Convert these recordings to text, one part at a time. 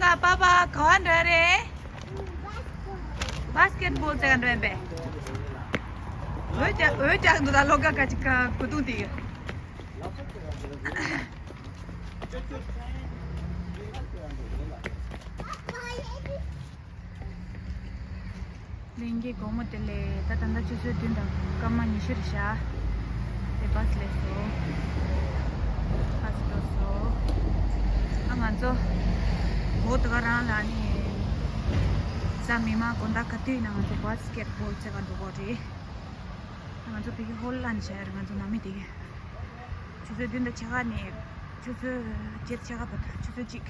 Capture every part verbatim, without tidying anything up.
ཨ་པ་པ་ག་བ་འགྲོ་རེད། བྷ་སི་ཀེ་ཊི་བྷོལ་རྩེ་ག་འགྲོ་ཡིན་པས། འོད་ཀྱང་འོད་ཀྱང་འདུག་ད་ལོ་ཀ་ཀ་ཅིག་ག་གོ་དུང་དེ། ལྷན་རྒྱས་དགོང་མོ་བདེ་ལེགས། ད་ད་ལྟ་ཆུ་ཚོད་བདུན་དང་སྐར་མ་ཉི་ཤུ་རེད་ཤག་དེ་བྷ་སི་སླེབས་སོང་། བྷ་སི་འགྲོ་སོང་། ཨ་ང་ཚོ་བོད་དུ་ག་རང་ལ་ནི་གཟའ་མིག་དམར་དགོང་དག་ག་དུས་ཡིན་ན་ང་ཚོ་བྷ་སི་ཀེ་ཊི་བྷོལ་རྩེ་ག་འགྲོ་གི་རེད། ང་ཚོ་ཕ་གི་ཧོལ་ལན་ཤར་ང་ཚོ་ནང་མི་དེ་གི་ཆུ་ཚོད་བདུན་དང་ཕྱེད་ཀ་ནས་ཆུ་ཚོད་བརྒྱད་ཕྱེད་ཀ་བར་དུ་ཆུ་ཚོད་གཅིག་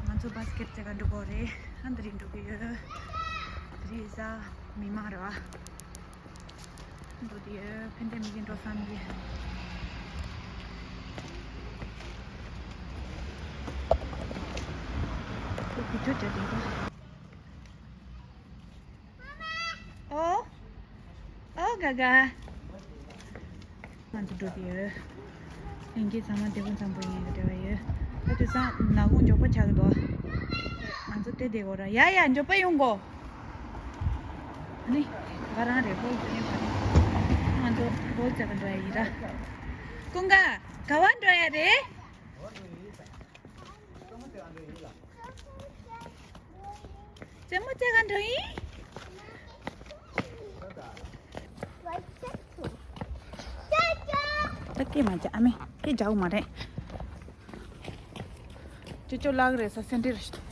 ང་ཚོ་བྷ་སི་ཀེ་ཊི་རྩེ་ག་འགྲོ་གི་རེད། ཨ་འདི་རིང་འགྲོ་གི་ཡོད། དེ་རིང་གཟའ་མིག་དམར་རེད་བ། འགྲོ་དེ་ཡོད། ཕན་བདེ་མི་གི་འགྲོ་བསམ་གི། ཁོ་བི་ཌིའོ་བྱ་དེ་འགྲོ། ཨོ། ཨོ་ག་ག་ང་ཚོ་འགྲོ་གི་ཡོད། ལྷན་རྒྱས་ཚང་མ་བདེ་པོ་འཇམ་པོ་ཡིན་གི་འདྲ་བ་ཡོད། ད་དུས་སང་ནག་ཁུང་མགྱོགས་པོ་ཆགས་ཀྱི་འདུག་ང་ཚོ་དེ་བསྡད་དགོས་ར། ཡ་ཡ་མགྱོགས་པོ་ཡོང་གོ། ཨ་ནི་ག་རང་རེད། བྷོལ་དེ་ནས་བར་ང་ཚོ་བྷོལ་རྩེ་ག་འགྲོ་ཡ་ཡིན་ར། ཀུན་དགའ་ག་བ་འགྲོ་ཡ་རེད། རྩེད་མོ་རྩེ་ག་འགྲོ་ཡིན། ད་སྐད་མ་རྒྱག་ཨ་མས་སྐད་རྒྱག་གི་མ་རེད། ཅོ་ཅོ་ལགས་རེད་ས་སེ་འབྲས་རེད།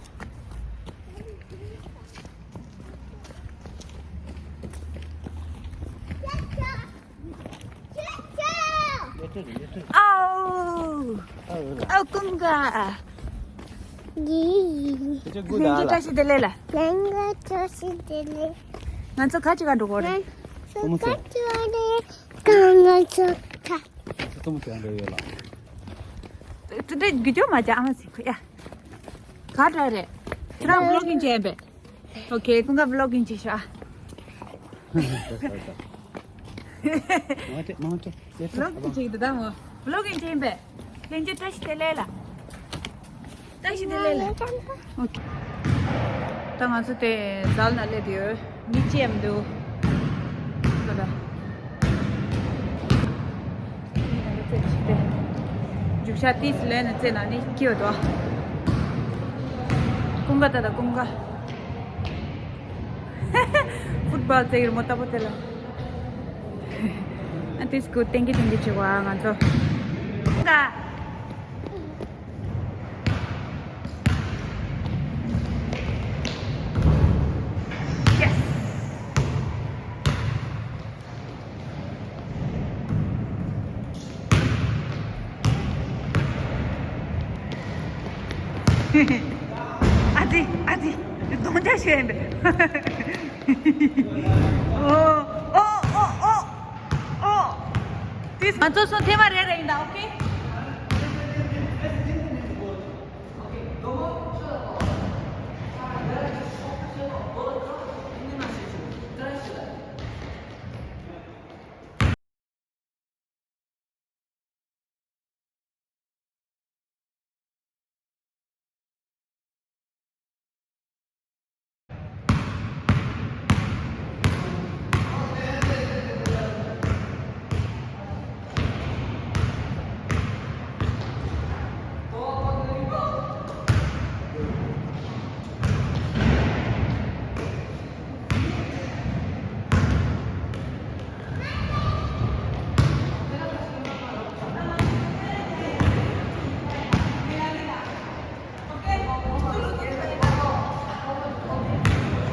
ཨའོ། ཨའོ་ཀུན་དགའ། ལྷན་རྒྱས་བཀྲ་ཤིས་བདེ་ལེགས་ལ། ལྷན་རྒྱས་བཀྲ་ཤིས་བདེ་ལེགས། ང་ཚོ་ག་ཅིག་ག་འགྲོ་གོ་རེད། ང་ཚོ་ག་ཅིག་ག་འགྲོ་གོ་རེད། ང་ཚོ་ག་ཚོ་མོ་ཚོ་ཡང་འགྲོ་ཡོད་ལ། དེ་འདྲ་རྒྱུ་ཅོ་མ་ཅ་ཨ་མ་ཟིག་ཁོ་ཡ། ག་འདྲ་རེད། ཁྱེད་རང་བི་ལོག་གིན་བྱས་པས། ཨོ་ཁེ་ཀུན་དགའ་བི་ལོག་གིན་བྱས་ཤག་མ་ཏྲེ་མ་ཏྲེ། བི་ལོག་གིན་བྱས་འདུག་ད་མོ། བི་ལོག་གིན་བྱས་པས། ལྷན་རྒྱས་བཀྲ་ཤིས་བདེ་ལེགས་ལ། བཀྲ་ཤིས་བདེ་ལེགས་ལ། ཨོ་ཁེ། ད་ང་ཚོ་དེ་ཟལ་ན་སླེབས་ཡོད། མི་ཅི་ཡང་མི་འདུག་ད་ལྟ་རྒྱུག་ཤར་ཏིས་ལན་ན་རྩེ་ན་ནི་སྐྱིད་འདུག་ཀུན་དགའ་ད་ད་ཀུན་དགའ། ཕུཊ་བྷོལ་རྩེ་གི་རི་མོ་ལྟ་བུ་དེ་ལ། ཨ་ཏིས་ཀུ་ཏེང་གི་ཏེང་གི་བྱེད་བ་ང་ཚོ། ཀུན་དགའ། Yes. ཨ་ཙི་ཨ་ཙི། གདོང་རྒྱག་ཤེས་ཡིན་པས། ཨོ་ཨོ་ཨོ་ཨོ། ཨོ། ཏིས་ང་ཚོ་སོང་ཐེངས་མ་རེ་རེ་ཡིན་ད། ཨོ་ཁེ།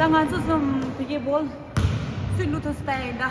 ད་ང་ཚོ་གསུམ་དེ་གའི་བྷོལ་སུས་བླུག་ཐུབ་སུ་ལྟ་ཡིན་ད།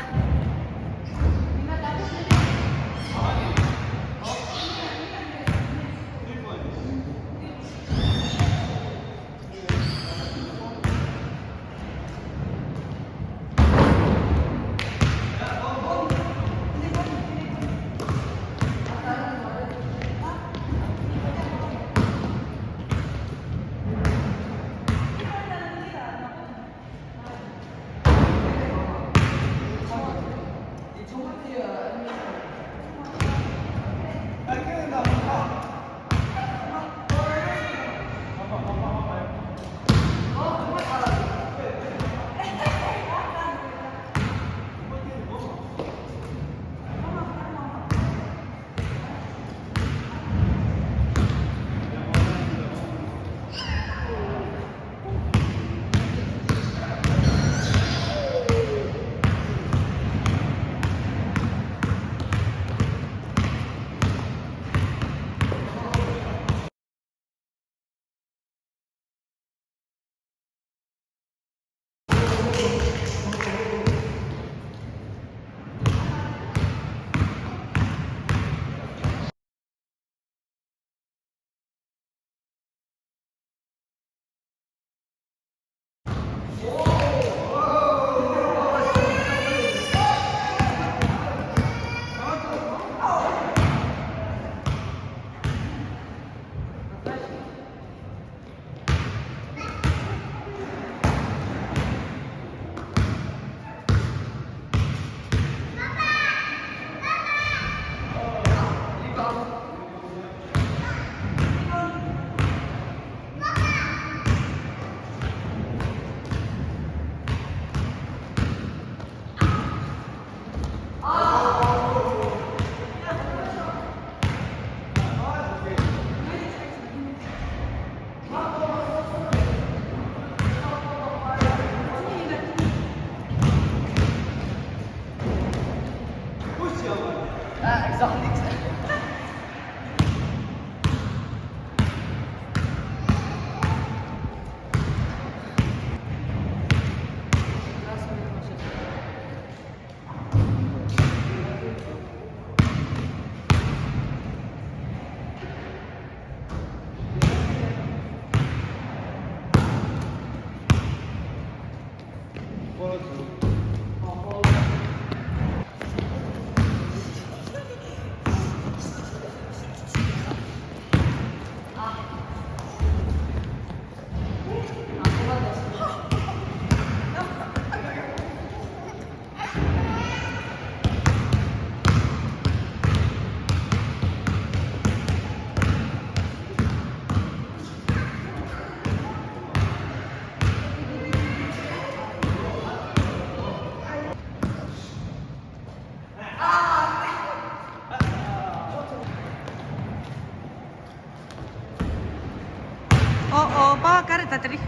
ཨོ་ཨོ། པ་བ་ག་རེ་ད་དེ་རེད།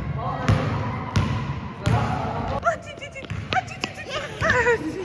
ཨ་ཅི་ཅི་ཅི། ཨ་ཅི་ཅི་ཅི་ཅི། ཨ་ཅི་ཅི།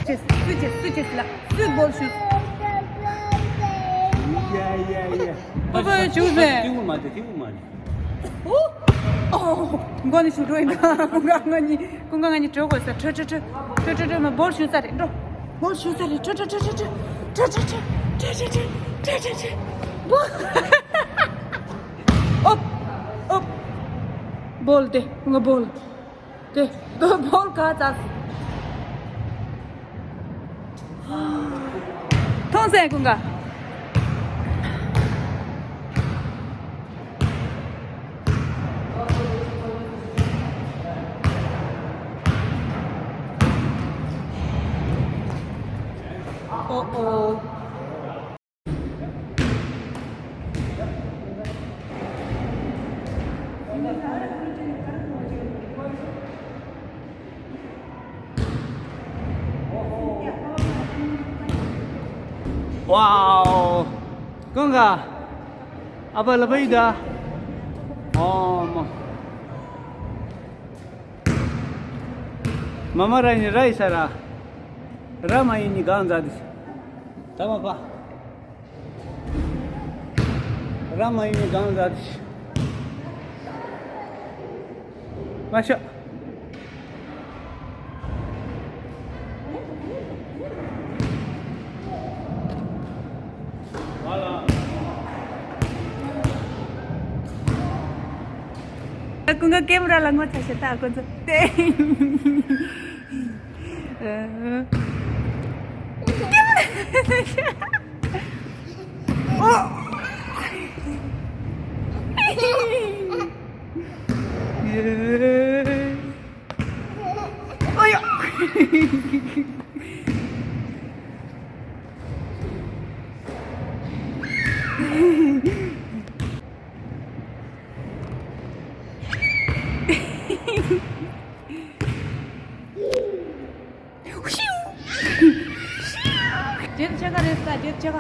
ཅེས་སུ་ཅེས་སུ་ཅེས་ལ་སུ་བོལ་ཤུ། ཡ་ཡ་ཡ། ཨ་ཕ་ཡ་བྱུང་ཟེ། ཐིའུ་མ་དེ་ཐིའུ་མ་ནི། ཨོ། ཨོ། མགོ་ནི་ཤུ་འགྲོ་ཡིན་ད། ཀུན་དགའ་ང་གཉིས་ཀུན་དགའ་ང་གཉིས་གྲོད་ཁོལ་ས། ཁྲོ་ཁྲོ་ཁྲོ་ཁྲོ་ཁྲོ་མ་བོལ་ཤུ་ས་རེད་འགྲོ། བོལ་ཤུ་ས་རེད། ཁྲོ་ཁྲོ་ཁྲོ་ཁྲོ་ཁྲོ། བོལ། ཨོབ། ཨོབ། བོལ་དེ་ང་བོལ། དེ་བོལ་ག་ཙག་མཐོང་སེ་ཀུན་དགའ། ཨོ་ཨོ། ཝའོ། ཀུན་དགའ། ཨ་ཕ་ལ་ཕ་ཡི་ད། ཨོ་མ། མ་མ་ར་ཡིན་ར་ཡི་ས་ར། ར་མ་ཡིན་ནི་གང་ཛ་དི། ད་མ་པ། ར་མ་ཡིན་ནི་གང་ཛ་དི། མ་ཤ། ཀུན་དགའ་ཀེམ་ར་ལ་ངོ་ཚ་ཤེས་ད་ཁོ་ཚོ་ཏེ། ཨོ་ཡ། རྗེས་ཆེ་ག་རེད་ས། རྗེས་ཆེ་ག་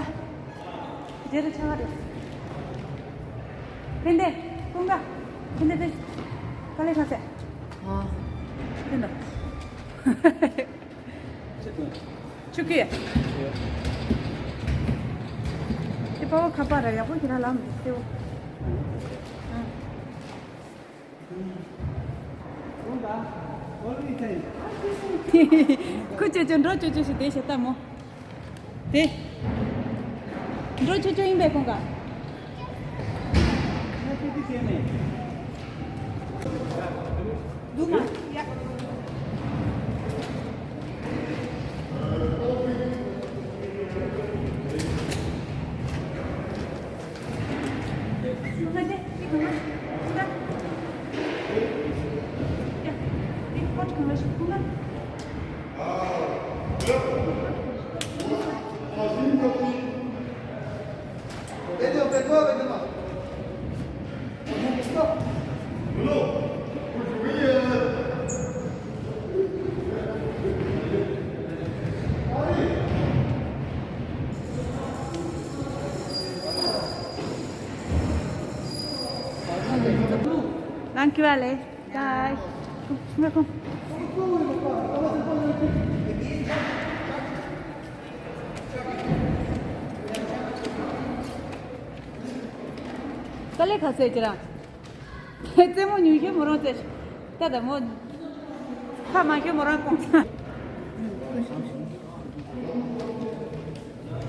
རྗེས་ཆེ་ག་རེད། ཕན་བདེ། ཀུན་དགའ། ཕན་བདེ་དེ། དཀའ་ལས་ཁག་སེ། ཨ། ཕན་བདེ། ཆུ་ཁྱི། དེ་པ་བ་ཁ་པར་ར་ཡག་པོ་ཁྱེད་རང་ལམ་སེའོ། ཨ། ཁུ་ཅོ་ཅོ་འགྲོ་ཅོ་ཅོ་ཞིག་དེ་ཞེ་ལྟ་མོ། དེ། འགྲོ་ཅོ་ཅོ་ཡིན་པས་ཁོང་ག་འདུག་མ་ཡ། ནང་ཁྱི་བ་ལས། ཡ། ང་ཁོང་། དཀའ་ལས་ཁག་སེ་ཁྱེད་རང་། རྩེད་མོ་ཉུང་ཤོས་མོ་རང་རྩེ། ད་ད་མོ། ཁ་མང་ཤོས་མོ་རང་གོང་ས།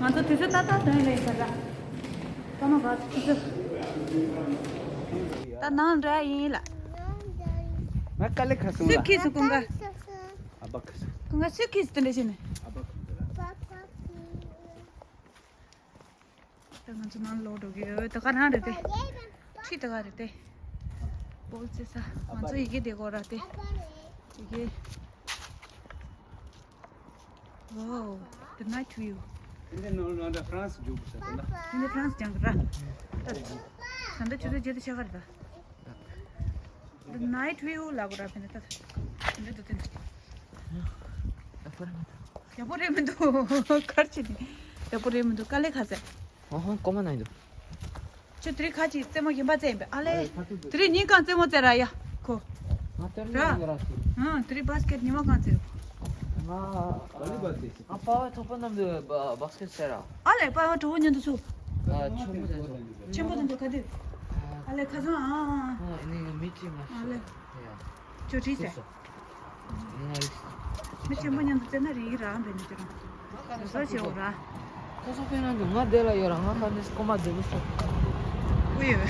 ང་ཚོ་དུས་ཚོད་ཏག་ཏག་ཐོན་ལེ་ཡིན་ས་ར། ཀ་མ་ག་དུས་ཚོད། ད་ནང་འདྲ་ཡིན་ལ། ང་དཀའ་ལས་ཁག་སོང་ལ། སུ་ཁིས་སུ་ཀུན་དགའ། ཨ་བ་ཁ་སོང་། ཀུན་དགའ་སུ་ཁིས་དེ་འདྲ་བྱས་ནས། ཨ་བ་ཁ་སོང་། ད་ང་ཚོ་ནང་ལོག་འགྲོ་གི་ཡོད། ད་ག་རང་རེད་དེ། ཁྲིད་ད་ག་རེད་དེ། བོལ་ཙེ་ས། ང་ཚོ་ཡི་གེ་དེ་གོ་ར་དེ། ཡི་གེ། Wow, the night view. འདི་ནང་ལ་ད་ཧྥ་རན་སི་འཇུག་དགོས་ས་དེ་ལ། འདི་ཧྥ་རན་སི་ཅང་གི་ར། ད་ད་ད་ཆུ་ཚོད་བརྒྱད་དང་ཕྱེད་ཀ་རེད་ད། The night view ལ་གོ་ར་ཕན་ད་ད། འདི་འདུག་དེ་འདུག་ཡག་པོ་རེད་མི་འདུག་གར་ཆེ་ནི། ཡག་པོ་རེད་མི་འདུག་དཀའ་ལས་ཁག་ཟེར། ཧོ་ཧོ་ཀོ་མ་ན་འདུག་ཁྱོད་དེ་རིང་ཁ་ཅིག་རྩེད་མོ་གཞན་པ་རྩེ་ཡིན་པས། ཨ་ལེ། དེ་རིང་ཉིན་གང་རྩེད་མོ་རྩེ་ར་ཡ། ཁོ། ང་དེ་རིང་ར། ཡོད་ར་ཞིག་ཨང་དེ་རིང་བཱ་སི་ཀེད་ཉི་མ་གང་རྩེ། ང་བོ་ལི་བཱལ་རྩེ་ཞིག་ང་པ་ཕ་ཐོག་པ་རྣམས་དུ་བཱ་སི་ཀེད་རྩེ་ར། ཨ་ལེ་པ་ཕ་གྲོགས་པོ་མཉམ་དུ་ཚུགས། ཆེན་པོ་དེ་ཚོ། ཆེན་པོ་དེ་ཚོ་ག་དུས། ཨ་ལེ་ཁ་སང་ཨ་ཨ་ཨ། ཨ་ནི་མི་གཅིག་མ་ཨ་ལེ། ཤི་ཡ། ཁྱོད་བྲིས་ཟེར། མི་ཆེན་པོ་མཉམ་དུ་བཙལ་ན་རིག་གི་རང་བས་ནི་ཁྱོད་རང་། བཟོ་བཟོ་བྱེད་འོ་ར། ཁོ་ཚོ་དཔེ་ན་འདུག་ང་བསྡད་ལ་ཡོད་ར། ང་ཁ་ནས་ཀོ་མ་བསྡད་ལུགས་སོ། ཨུ་ཡོད།